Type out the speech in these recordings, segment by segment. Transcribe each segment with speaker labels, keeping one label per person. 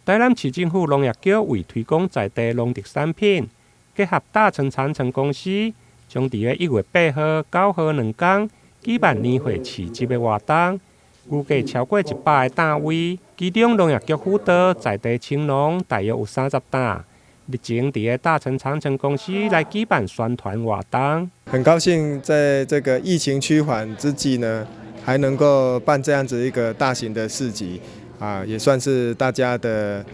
Speaker 1: 台南市政府農業局為推廣在地農特產品，結合大成長城公司，將佇咧1月8號、9號兩工舉辦年貨市集的活動，預計超過100個檔位，其中農業局輔導在地青農大約有30檔。日前佇咧大成長城公司來舉辦宣傳活動。
Speaker 2: 很高興在這個疫情趨緩之際呢，還能夠辦這樣子一個大型的市集。啊，也算是大家的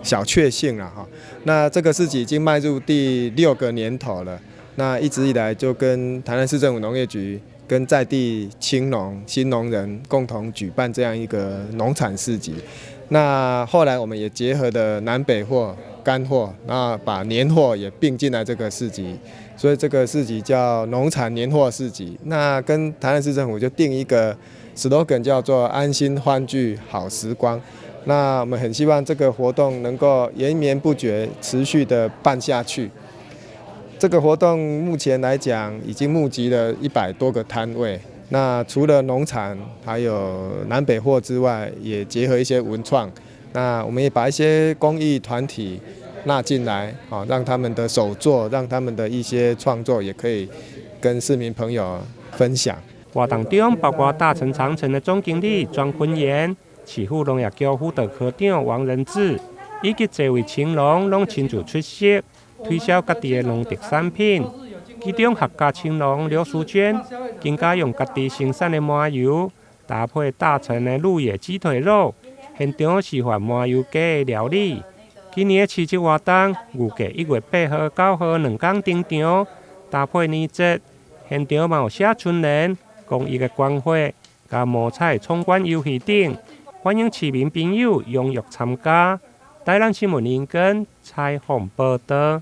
Speaker 2: 小確幸了哈。那這個市集已經邁入第六個年頭了。那一直以來就跟台南市政府農業局、跟在地青農、新農人共同舉辦這樣一個農產市集。那後來我們也結合了南北貨、乾貨，那把年貨也併進來這個市集，所以這個市集叫農產年貨市集。那跟台南市政府就定一個 slogan 叫做安心歡聚好時光，那我們很希望這個活動能夠延綿不絕，持續的辦下去。這個活動目前來講已經募集了100多個攤位，那除了農產還有南北貨之外，也結合一些文創。那我們也把一些公益團體納進來，啊，讓他們的手作，讓他們的一些創作也可以跟市民朋友分享。
Speaker 1: 活動中包括大成長城的總經理莊坤元、市府農業局輔導科長王仁志，以及濟位青農攏親自出席，推銷家己的農特產品。其中客家青農劉淑娟，更加用家己生產的麻油，搭配大成的鹿野雞腿肉，現場示範麻油雞的料理。今年的市集活動預計1月8號、9號兩工登場，搭配年節，現場嘛有寫春聯、公益的關懷、佮摸彩闖關遊戲等，歡迎市民朋友踴躍參加。台南新聞林根採訪報導。